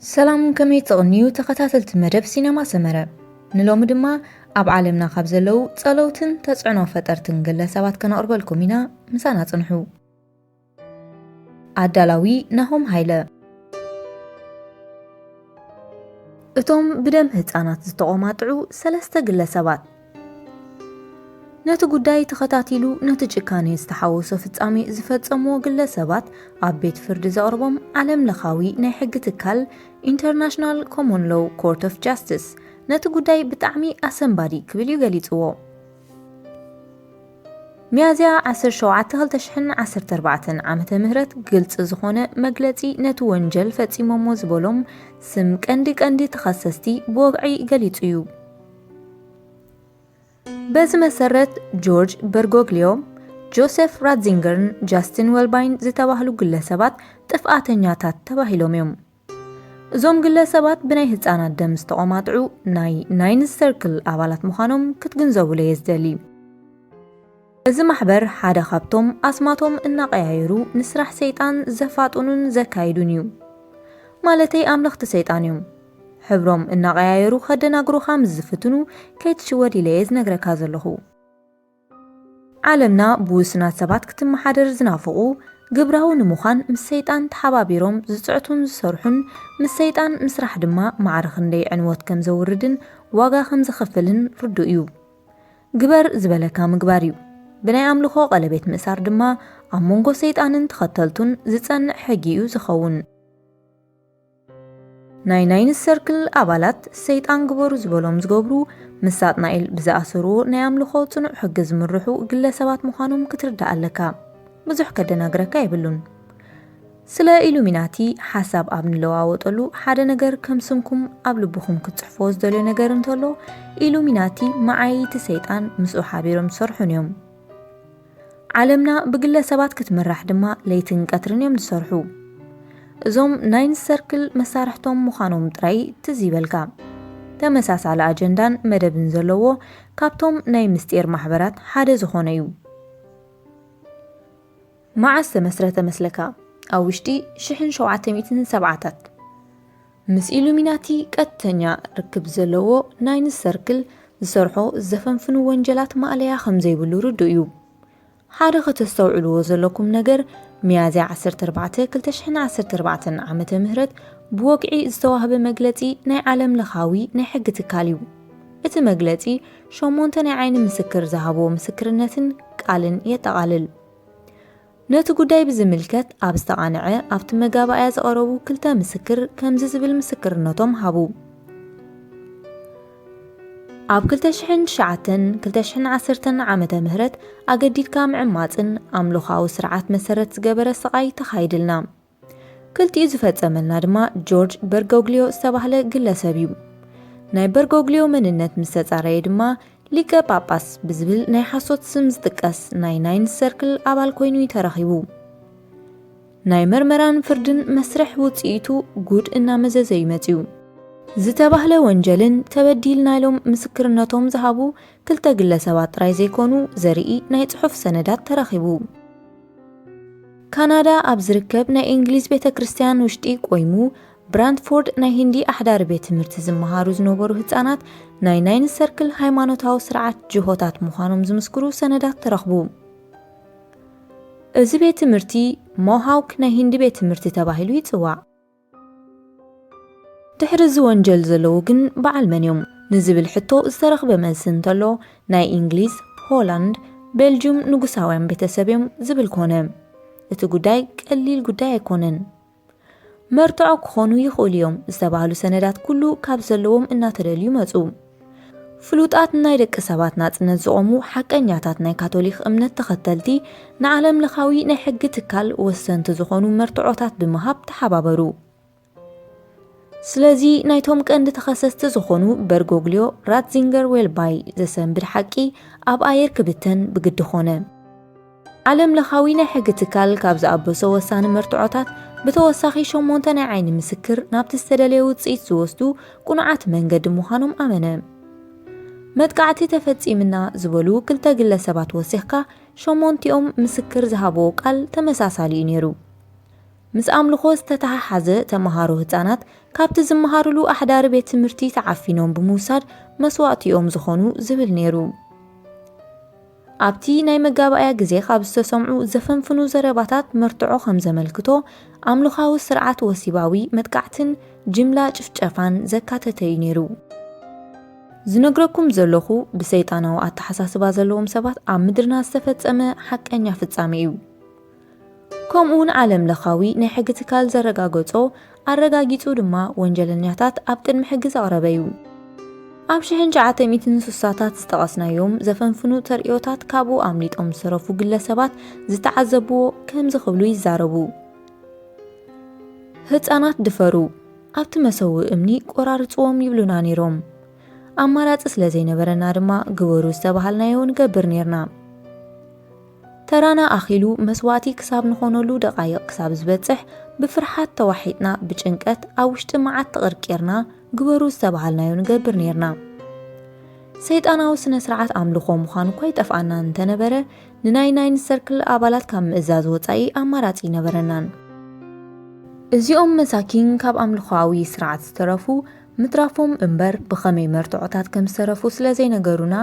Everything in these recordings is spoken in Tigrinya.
ሰላም፣ ከመይ ትቕንዩ ተኸታተልቲ መደብ ሲነማ ሰመረ? ንሎሚ ድማ ኣብ ዓለምና ካብ ዘለዉ ጸለውትን ተጽዕኖ ፈጠርትን ግለሰባት ከነቕርበልኩም ኢና። ምሳና ጽንሑ። ኣዳላዊ ናሆም ሃይለ። እቶም ብደም ህጻናት ዝተቖማጥዑ ሰለስተ ግለሰባት። ነቲ ጉዳይ ተኸታቲሉ ነቲ ጭካኔ ዝተሓወሶ ፍጻሜ ዝፈጸምዎ ግለሰባት ኣብ ቤት ፍርዲ ዘቕርቦም ዓለም ለኻዊ ናይ ሕጊ ትካል ኢንተርናሽናል ኮሞን ሎው ኮርት ኦፍ ጃስቲስ ነቲ ጉዳይ ብጣዕሚ ኣሰንባዲ ክብል እዩ ገሊጽዎ። ሚያዝያ ዓሰርተ ሸውዓተ ክልተ ሽሕን ዓሰርተ ኣርባዕተን ዓመተ ምህረት ግልጺ ዝኾነ መግለጺ ነቲ ወንጀል ፈጺሞሞ ዝበሎም ስም ቀንዲ ቀንዲ ተኸሰስቲ ብወግዒ ገሊጹ እዩ። በዚ መሰረት ጆርጅ በርጎግሊዮ፣ ጆሴፍ ራትዚንገርን ጃስቲን ዌልባይን ዝተባህሉ ግለሰባት ጥፍኣተኛታት ተባሂሎም እዮም። እዞም ግለሰባት ብናይ ህጻናት ደም ዝተቖማጥዑ ናይ ናይንስ ሰርክል ኣባላት ምዃኖም ክትግንዘቡለየ ዝደሊ። እዚ ማሕበር ሓደ ካብቶም ኣስማቶም እናቐያየሩ ንስራሕ ሰይጣን ዘፋጥኑን ዘካይዱን እዩ። ማለተይ ኣምለኽቲ ሰይጣን እዮም። ሕብሮም እናቐያየሩ ከደናግሩኻ ምስ ዝፍትኑ ከይትሽወድ ኢለየ ዝነግረካ ዘለኹ። ዓለምና ብውሱናት ሰባት ክትመሓደር ዝናፍቑ፣ ግብራዊ ንምዃን ምስ ሰይጣን ተሓባቢሮም ዝጽዕቱን ዝሰርሑን፣ ምስ ሰይጣን ምስራሕ ድማ ማዕረ ክንደይ ዕንወት ከም ዘውርድን ዋጋ ከም ዘኽፍልን ርዱእ እዩ። ግበር ዝበለካ ምግባር እዩ። ብናይ ኣምልኾ ቀለቤት ምእሳር ድማ ኣብ መንጎ ሰይጣንን ተኸተልቱን ዝጸንዕ ሕጊ እዩ ዝኸውን። ናይ ናይንስ ሰርክል ኣባላት ሰይጣን ግበሩ ዝበሎም ዝገብሩ፣ ምስ ሳጥናኤል ብዝኣሰርዎ ናይ ኣምልኾ ጽኑዕ ሕጊ ዝምርሑ ግለሰባት ምዃኖም ክትርዳእ ኣለካ። ብዙሕ ከደናግረካ የብሉን። ስለ ኢሉሚናቲ ሓሳብ ኣብ ንለዋወጠሉ ሓደ ነገር ከም ስምኩም ኣብ ልብኹም ክትጽሕፍዎ ዝደልዮ ነገር እንተሎ፣ ኢሉሚናቲ መዓይይቲ ሰይጣን ምስኡ ሓቢሮም ዝሰርሑን እዮም። ዓለምና ብግለሰባት ክትምራሕ ድማ ለይትን ቀትርን እዮም ዝሰርሑ። እዞም ናይንስ ሰርክል መሳርሕቶም ምዃኖም ጥራይ ትዝ ይበልካ። ተመሳሳሊ ኣጀንዳን መደብን ዘለዎ ካብቶም ናይ ምስጢር ማሕበራት ሓደ ዝኾነ እዩ። መዓስ ተመስረተ መስለካ? ኣብ ውሽጢ ሽሕን ሸውዓተ ሚእትን ሰብዓታት። ምስ ኢሉሚናቲ ቀጥተኛ ርክብ ዘለዎ ናይንስ ሰርክል ዝሰርሖ ዘፈንፍኑ ወንጀላት ማእለያ ከም ዘይብሉ ርዱእ እዩ። ሓደ ከተስተውዕልዎ ዘለኩም ነገር፣ ሚያዝያ ዓሰርተ ኣርባዕተ ክልተ ሽሕን ዓሰርተ ኣርባዕተን ዓመተ ምህረት ብወግዒ ዝተዋህበ መግለጺ ናይ ዓለም ለኻዊ ናይ ሕጊ ትካል እዩ። እቲ መግለጺ ሸሞንተ ናይ ዓይኒ ምስክር ዝሃብዎ ምስክርነትን ቃልን የጠቓልል። ነቲ ጉዳይ ብዝምልከት ኣብ ዝተቓንዐ ኣብቲ መጋባእያ ዝቐረቡ ክልተ ምስክር ከምዚ ዝብል ምስክርነቶም ሃቡ። ኣብ ክልተ ሽሕን ትሽዓተን ክልተ ሽሕን ዓሰርተን ዓመተ ምህረት ኣገዲድካ ምዕማጽን ኣምልኾዊ ስርዓት መሰረት ዝገበረ ስቓይ ተኻይድልና። ክልቲኡ ዝፈጸመልና ድማ ጆርጅ በርጎግሊዮ ዝተባህለ ግለሰብ እዩ። ናይ በርጎግሊዮ መንነት ምስ ተጻረየ ድማ ሊቀ ጳጳስ ብዝብል ናይ ሓሶት ስም ዝጥቀስ ናይ ናይንስ ሰርክል ኣባል ኮይኑ እዩ ተረኺቡ። ናይ መርመራን ፍርድን መስርሕ ውጽኢቱ ጉድ እናመዘዘ እዩ መጺኡ። ዝተባህለ ወንጀልን ተበዲልና ኢሎም ምስክርነቶም ዝሃቡ ክልተ ግለሰባት ጥራይ ዘይኮኑ ዘርኢ ናይ ጽሑፍ ሰነዳት ተረኺቡ። ካናዳ ኣብ ዝርከብ ናይ እንግሊዝ ቤተ ክርስቲያን ውሽጢ ቆይሙ ብራንትፎርድ ናይ ህንዲ ኣሕዳሪ ቤት ትምህርቲ ዝመሃሩ ዝነበሩ ህጻናት ናይ ናይንስ ሰርክል ሃይማኖታዊ ስርዓት ጅሆታት ምዃኖም ዝምስክሩ ሰነዳት ተረኽቡ። እዚ ቤት ትምህርቲ ሞሃውክ ናይ ህንዲ ቤት ትምህርቲ ተባሂሉ ይጽዋዕ። ድሕሪ እዚ ወንጀል ዘለዉ ግን በዓል መን እዮም ንዝብል ሕቶ ዝተረኽበ መልሲ እንተሎ፣ ናይ እንግሊዝ፣ ሆላንድ፣ ቤልጅዩም ንጉሳውያን ቤተሰብ እዮም ዝብል ኮነ። እቲ ጉዳይ ቀሊል ጉዳይ ኣይኮነን። መርትዖ ክኾኑ ይኽእሉ እዮም ዝተባህሉ ሰነዳት ኩሉ ካብ ዘለዎም እናተደልዩ መጹ። ፍሉጣት ናይ ደቂ ሰባት ናጽነት ዝቖሙ ሓቀኛታት ናይ ካቶሊክ እምነት ተኸተልቲ ንዓለም ለኻዊ ናይ ሕጊ ትካል ወሰንቲ ዝኾኑ መርትዖታት ብምሃብ ተሓባበሩ። ስለዚ ናይቶም ቀንዲ ተኸሰስቲ ዝኾኑ በርጎግሊዮ፣ ራትዚንገር፣ ዌልባይ ዘሰንብድ ሓቂ ኣብ ኣየር ክብተን ብግዲ ኾነ። ዓለም ለኻዊ ናይ ሕጊ ትካል ካብ ዝኣበሶ ወሳኒ መርትዖታት ብተወሳኺ ሸሞንተ ናይ ዓይኒ ምስክር ናብቲ ዝተደለየ ውጽኢት ዝወስዱ ቅኑዓት መንገዲ ምዃኖም ኣመነ። መጥቃዕቲ ተፈጺምና ዝበሉ ክልተ ግለሰባት ወሲኽካ ሸሞንቲኦም ምስክር ዝሃብዎ ቃል ተመሳሳሊ እዩ ነይሩ። ምስ ኣምልኾ ዝተተሓሓዘ ተመሃሮ ህጻናት ካብቲ ዝመሃሩሉ ኣሕዳሪ ቤት ትምህርቲ ተዓፊኖም ብምውሳድ መስዋእቲ እዮም ዝኾኑ ዝብል ነይሩ። ኣብቲ ናይ መጋባእያ ግዜ ካብ ዝተሰምዑ ዘፈንፍኑ ዘረባታት መርትዖ ከም ዘመልክቶ፣ ኣምልኻዊ ስርዓት ወሲባዊ መጥቃዕትን ጅምላ ጭፍጨፋን ዘካተተ እዩ ነይሩ። ዝነግረኩም ዘለኹ ብሰይጣናዊ ኣተሓሳስባ ዘለዎም ሰባት ኣብ ምድርና ዝተፈጸመ ሓቀኛ ፍጻሜ እዩ። ከምኡውን ዓለም ለኻዊ ናይ ሕጊ ትካል ዘረጋገጾ፣ ኣረጋጊጹ ድማ ወንጀለኛታት ኣብ ቅድሚ ሕጊ ዘቕረበ እዩ። ኣብ ሽሕን ትሽዓተ ሚእትን ስሳታት ዝጠቐስናዮም ዘፈንፍኑ ተርእዮታት ካብኡ ኣምሊጦም ዝተረፉ ግለሰባት ዝተዓዘብዎ ከምዚ ክብሉ ይዛረቡ። ህጻናት ድፈሩ፣ ኣብቲ መሰዊ እምኒ ቆራርጽዎም ይብሉና ነይሮም። ኣማራጺ ስለ ዘይነበረና ድማ ግበሩ ዝተባሃልናዮ ንገብር ነይርና። ተራና ኣኺሉ መስዋእቲ ክሳብ ንኾነሉ ደቓይቕ ክሳብ ዝበጽሕ ብፍርሓት ተዋሒጥና ብጭንቀት ኣብ ውሽጢ መዓት ተቐርቂርና ግበሩ ዝተባሃልናዮ ንገብር ነይርና። ሰይጣናዊ ስነ ስርዓት ኣምልኾ ምዃኑ እኳ ይጠፍኣና እንተነበረ ንናይ ናይን ሰርክል ኣባላት ካብ ምእዛዝ ወጻኢ ኣማራጺ ይነበረናን። እዚኦም መሳኪን ካብ ኣምልኾኣዊ ስርዓት ዝተረፉ ምትራፎም እምበር ብኸመይ መርትዖታት ከም ዝተረፉ ስለ ዘይነገሩና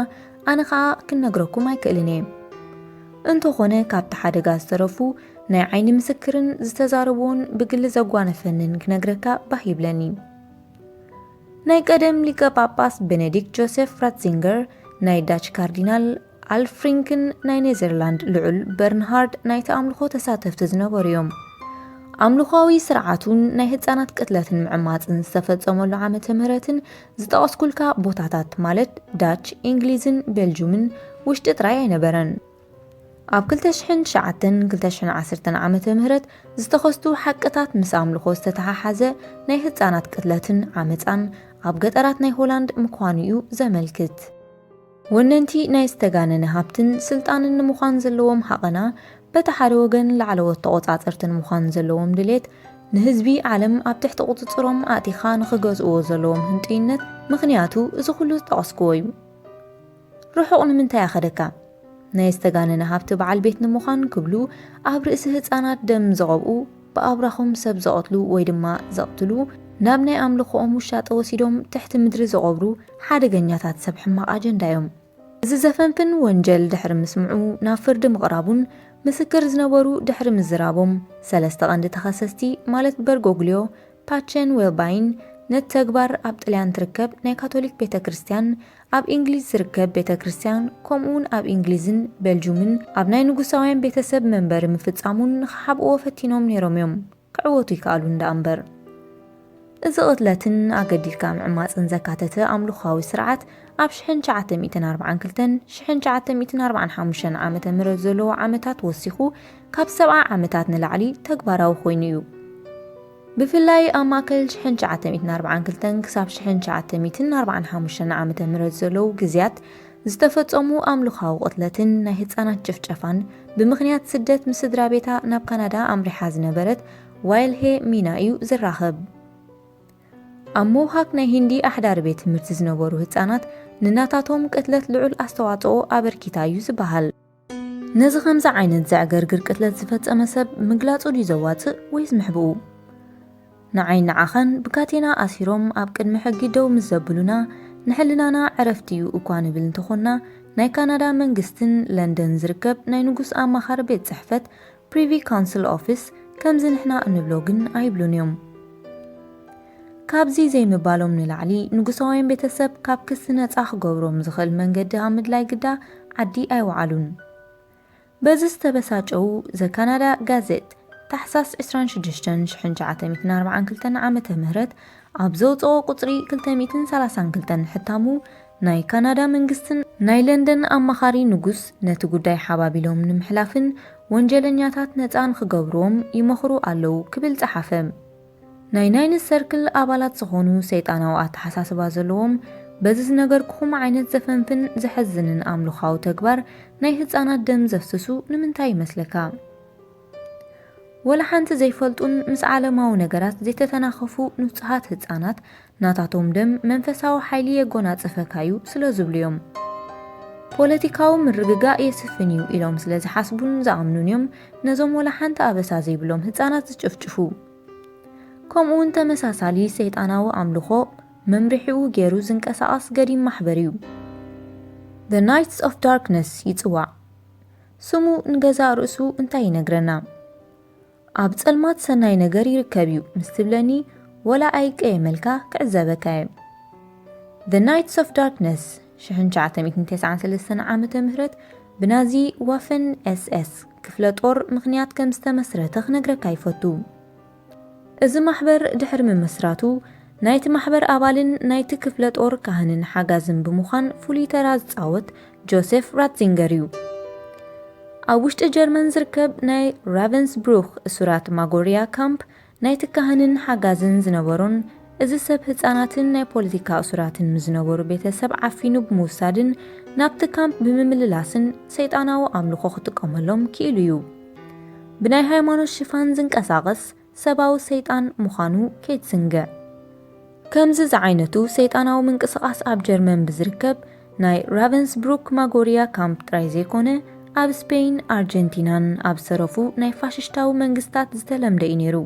ኣነ ኸኣ ክነግረኩም ኣይክእልን እየ። እንተኾነ ካብቲ ሓደጋ ዝተረፉ ናይ ዓይኒ ምስክርን ዝተዛረብዎን ብግሊ ዘጓነፈንን ክነግረካ ባህ ይብለኒ። ናይ ቀደም ሊቀ ጳጳስ ቤኔዲክት ጆሴፍ ራትዚንገር፣ ናይ ዳች ካርዲናል ኣልፍሪንክን ናይ ኔዘርላንድ ልዑል በርንሃርድ ናይቲ ኣምልኾ ተሳተፍቲ ዝነበሩ እዮም። ኣምልኾዊ ስርዓቱን ናይ ህጻናት ቅትለትን ምዕማጽን ዝተፈጸመሉ ዓመተ ምህረትን ዝጠቐስኩልካ ቦታታት ማለት ዳች፣ እንግሊዝን ቤልጁምን ውሽጢ ጥራይ ኣይነበረን። ኣብ ክልተ ሽሕን ትሽዓተን ክልተ ሽሕን ዓሰርተን ዓመተ ምህረት ዝተኸስቱ ሓቅታት ምስ ኣምልኾ ዝተተሓሓዘ ናይ ህጻናት ቅትለትን ዓመጻን ኣብ ገጠራት ናይ ሆላንድ ምዃኑ እዩ ዘመልክት። ወነንቲ ናይ ዝተጋነነ ሃብትን ስልጣንን ንምዃን ዘለዎም ሃቐና በቲ ሓደ ወገን ላዕለዎት ተቖጻጸርቲ ንምዃን ዘለዎም ድሌት ንህዝቢ ዓለም ኣብ ትሕቲ ቁጽጽሮም ኣእቲኻ ንኽገዝእዎ ዘለዎም ህንጡይነት ምኽንያቱ እዚ ኩሉ ዝጠቐስክዎ እዩ። ርሑቕ ንምንታይ ኣኸደካ? ናይ ዝተጋነነ ሃብቲ በዓል ቤት ንምዃን ክብሉ ኣብ ርእሲ ህጻናት ደም ዘቐብኡ፣ ብኣብራኹም ሰብ ዘቐትሉ ወይ ድማ ዘቕትሉ፣ ናብ ናይ ኣምልኾኦም ውሻጠ ወሲዶም ትሕቲ ምድሪ ዘቐብሩ ሓደገኛታት ሰብ ሕማቕ ኣጀንዳ እዮም። እዚ ዘፈንፍን ወንጀል ድሕሪ ምስምዑ ናብ ፍርዲ ምቕራቡን ምስክር ዝነበሩ ድሕሪ ምዝራቦም ሰለስተ ቀንዲ ተኸሰስቲ ማለት በርጎግልዮ፣ ፓቸን ዌልባይን ነቲ ተግባር ኣብ ጥልያን ትርከብ ናይ ካቶሊክ ቤተ ክርስቲያን፣ ኣብ እንግሊዝ ዝርከብ ቤተ ክርስቲያን ከምኡውን ኣብ እንግሊዝን ቤልጁምን ኣብ ናይ ንጉሳውያን ቤተሰብ መንበሪ ምፍጻሙን ንኽሓብእዎ ፈቲኖም ነይሮም እዮም። ክዕወቱ ይከኣሉ እንዳ እምበር። እዚ ቅትለትን ኣገዲድካ ምዕማፅን ዘካተተ ኣምልኾዊ ስርዓት ኣብ ሽሕን ትሽዓተ ሚእትን ኣርባዓን ክልተን ሽሕን ትሽዓተ ሚእትን ኣርባዓን ሓሙሽተን ዓመተ ምህረት ዘለዎ ዓመታት ወሲኹ ካብ ሰብዓ ዓመታት ንላዕሊ ተግባራዊ ኮይኑ እዩ። ብፍላይ ኣብ ማእከል ሽሕን ትሽዓተ ሚእትን ኣርባዓን ክልተን ክሳብ ሽሕን ትሽዓተ ሚእትን ኣርባዓን ሓሙሽተን ዓመተ ምህረት ዘለዉ ግዝያት ዝተፈጸሙ ኣምልኻዊ ቅትለትን ናይ ህጻናት ጭፍጨፋን ብምኽንያት ስደት ምስ ስድራ ቤታ ናብ ካናዳ ኣምሪሓ ዝነበረት ዋይልሄ ሚና እዩ ዝራኸብ። ኣብ ሞውሃክ ናይ ሂንዲ ኣሕዳሪ ቤት ትምህርቲ ዝነበሩ ህጻናት ንናታቶም ቅትለት ልዑል ኣስተዋጽኦ ኣበርኪታ እዩ ዝበሃል። ነዚ ከምዚ ዓይነት ዘዕገርግር ቅትለት ዝፈጸመ ሰብ ምግላጹ ድዩ ዘዋጽእ ወይስ ምሕብኡ? ንዓይ ንዓኻን ብካቴና ኣሲሮም ኣብ ቅድሚ ሕጊ ደው ምስ ዘብሉና ንሕልናና ዕረፍቲ እዩ እኳ ንብል እንተኾንና ናይ ካናዳ መንግስትን ለንደን ዝርከብ ናይ ንጉስ ኣማኻሪ ቤት ጽሕፈት ፕሪቪ ካውንስል ኦፊስ ከምዚ ንሕና እንብሎ ግን ኣይብሉን እዮም። ካብዚ ዘይምባሎም ንላዕሊ ንጉሳውያን ቤተሰብ ካብ ክሲ ነጻ ክገብሮም ዝኽእል መንገዲ ኣብ ምድላይ ግዳ ዓዲ ኣይወዓሉን። በዚ ዝተበሳጨው ዘካናዳ ጋዜጥ ታሕሳስ ዕስራን ሽዱሽተን ሽሕን ትሽዓተ ሚእትን ኣርባዓን ክልተን ዓመተ ምህረት ኣብ ዘውፅኦ ቁፅሪ ክልተ ሚእትን ሰላሳን ክልተን ሕታሙ ናይ ካናዳ መንግስትን ናይ ለንደን ኣማኻሪ ንጉስ ነቲ ጉዳይ ሓባቢሎም ንምሕላፍን ወንጀለኛታት ነፃ ንክገብርዎም ይመኽሩ ኣለዉ ክብል ፀሓፈ። ናይ ናይን ሰርክል ኣባላት ዝኾኑ ሰይጣናዊ ኣተሓሳስባ ዘለዎም በዚ ዝነገርኩኹም ዓይነት ዘፈንፍን ዘሕዝንን ኣምልኻዊ ተግባር ናይ ህፃናት ደም ዘፍስሱ ንምንታይ ይመስለካ? ወላ ሓንቲ ዘይፈልጡን ምስ ዓለማዊ ነገራት ዘይተተናኸፉ ንጹሃት ህጻናት ናታቶም ደም መንፈሳዊ ሓይሊ የጎናጽፈካ እዩ ስለ ዝብሉ እዮም። ፖለቲካዊ ምርግጋእ የስፍን እዩ ኢሎም ስለ ዝሓስቡን ዝኣምኑን እዮም ነዞም ወላ ሓንቲ ኣበሳ ዘይብሎም ህጻናት ዝጭፍጭፉ። ከምኡ እውን ተመሳሳሊ ሰይጣናዊ ኣምልኾ መምርሒኡ ገይሩ ዝንቀሳቐስ ገዲም ማሕበር እዩ። The Knights of Darkness ይጽዋዕ። ስሙ ንገዛእ ርእሱ እንታይ ይነግረና? ኣብ ጸልማት ሰናይ ነገር ይርከብ እዩ ምስ ትብለኒ፣ ወላ ኣይቀየመልካ ክዕዘበካ እየ። The Knights of Darkness ሽሕን ትሽዓተ ሚእትን ተስዓን ሰለስተን ዓመተ ምህረት ብናዚ ዋፈን ኤስ ኤስ ክፍለ ጦር ምኽንያት ከም ዝተመስረተ ክነግረካ ይፈቱ። እዚ ማሕበር ድሕሪ ምምስራቱ ናይቲ ማሕበር ኣባልን ናይቲ ክፍለ ጦር ካህንን ሓጋዝን ብምዃን ፍሉይ ተራ ዝጻወት ጆሴፍ ራትዚንገር እዩ። ኣብ ውሽጢ ጀርመን ዝርከብ ናይ ራቨንስብሩክ እሱራት ማጎርያ ካምፕ ናይቲ ካህንን ሓጋዝን ዝነበሮን፣ እዚ ሰብ ህጻናትን ናይ ፖለቲካ እሱራትን ምስ ዝነበሩ ቤተሰብ ዓፊኑ ብምውሳድን ናብቲ ካምፕ ብምምልላስን ሰይጣናዊ ኣምልኾ ክጥቀመሎም ክኢሉ እዩ። ብናይ ሃይማኖት ሽፋን ዝንቀሳቐስ ሰብኣዊ ሰይጣን ምዃኑ ከይትስንገ። ከምዚ ዝዓይነቱ ሰይጣናዊ ምንቅስቓስ ኣብ ጀርመን ብዝርከብ ናይ ራቨንስብሩክ ማጎርያ ካምፕ ጥራይ ዘይኮነ፣ ኣብ ስፔይን፣ ኣርጀንቲናን ኣብ ዝተረፉ ናይ ፋሽስታዊ መንግስታት ዝተለምደ እዩ ነይሩ።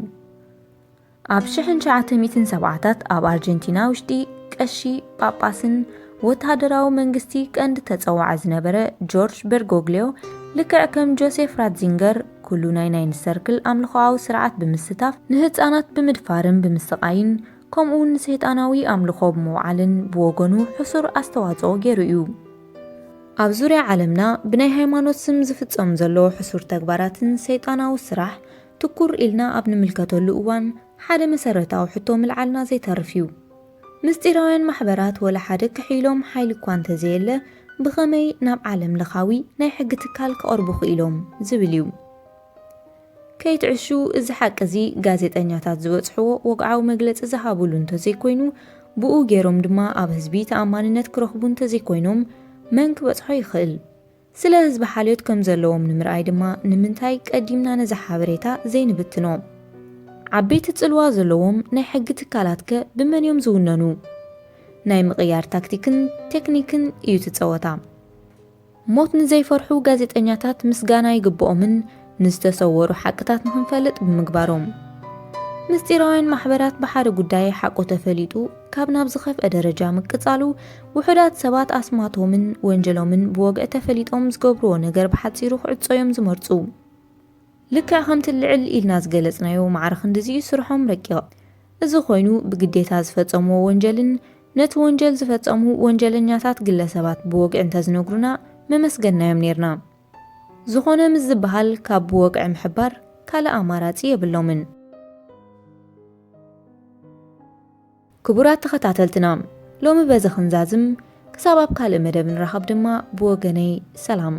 ኣብ ሽሕን ትሽዓተ ሚእትን ሰብዓታት ኣብ ኣርጀንቲና ውሽጢ ቀሺ፣ ጳጳስን ወተሃደራዊ መንግስቲ ቀንዲ ተጸዋዓ ዝነበረ ጆርጅ በርጎግሊዮ፣ ልክዕ ከም ጆሴፍ ራትዚንገር፣ ኩሉ ናይ ናይን ሰርክል ኣምልኾኣዊ ስርዓት ብምስታፍ፣ ንህጻናት ብምድፋርን ብምስቓይን፣ ከምኡውን ንሰይጣናዊ ኣምልኾ ብምውዓልን ብወገኑ ሕሱር ኣስተዋጽኦ ገይሩ እዩ። ኣብ ዙርያ ዓለምና ብናይ ሃይማኖት ስም ዝፍጸም ዘሎ ሕሱር ተግባራትን ሰይጣናዊ ስራሕ ትኩር ኢልና ኣብ ንምልከተሉ እዋን፣ ሓደ መሰረታዊ ሕቶ ምልዓልና ዘይተርፍ እዩ። ምስጢራውያን ማሕበራት ወላ ሓደ ክሕኢሎም ሓይሊ እኳ እንተዘየለ፣ ብኸመይ ናብ ዓለም ለኻዊ ናይ ሕጊ ትካል ክቐርቡ ክኢሎም ዝብል እዩ። ከይትዕሹ፣ እዚ ሓቂ እዚ ጋዜጠኛታት ዝበጽሕዎ ወግዓዊ መግለጺ ዝሃብሉ እንተዘይኮይኑ፣ ብኡ ገይሮም ድማ ኣብ ህዝቢ ተኣማንነት ክረኽቡ እንተዘይኮይኖም፣ መን ክበጽሖ ይኽእል? ስለ ህዝቢ ሓልዮት ከም ዘለዎም ንምርኣይ ድማ፣ ንምንታይ ቀዲምና ነዚ ሓበሬታ ዘይንብትኖ? ዓበይቲ ጽልዋ ዘለዎም ናይ ሕጊ ትካላትከ ብመን እዮም ዝውነኑ? ናይ ምቕያር ታክቲክን ቴክኒክን እዩ እቲ ጸወታ። ሞት ንዘይፈርሑ ጋዜጠኛታት ምስጋና ይግብኦምን፣ ንዝተሰወሩ ሓቅታት ንኽንፈልጥ ብምግባሮም። ምስጢራውያን ማሕበራት ብሓደ ጉዳይ ሓቁ ተፈሊጡ ካብ ናብ ዝኸፍአ ደረጃ ምቅጻሉ፣ ውሑዳት ሰባት ኣስማቶምን ወንጀሎምን ብወግዒ ተፈሊጦም ዝገብርዎ ነገር ብሓጺሩ ክዕጾ እዮም ዝመርጹ። ልክዕ ከምቲ ልዕል ኢልና ዝገለጽናዮ፣ ማዕረ ክንድዚ እዩ ስርሖም ረቂቕ። እዚ ኮይኑ፣ ብግዴታ ዝፈጸምዎ ወንጀልን ነቲ ወንጀል ዝፈጸሙ ወንጀለኛታት ግለሰባት ብወግዒ እንተዝነግሩና መመስገንናዮም ኔርና። ዝኾነ ምስ ዝበሃል ካብ ብወግዒ ምሕባር ካልእ ኣማራጺ የብሎምን። ክቡራት ተኸታተልትና፣ ሎሚ በዚ ክንዛዝም፣ ክሳብ ኣብ ካልእ መደብ ንራኸብ ድማ ብወገነይ ሰላም።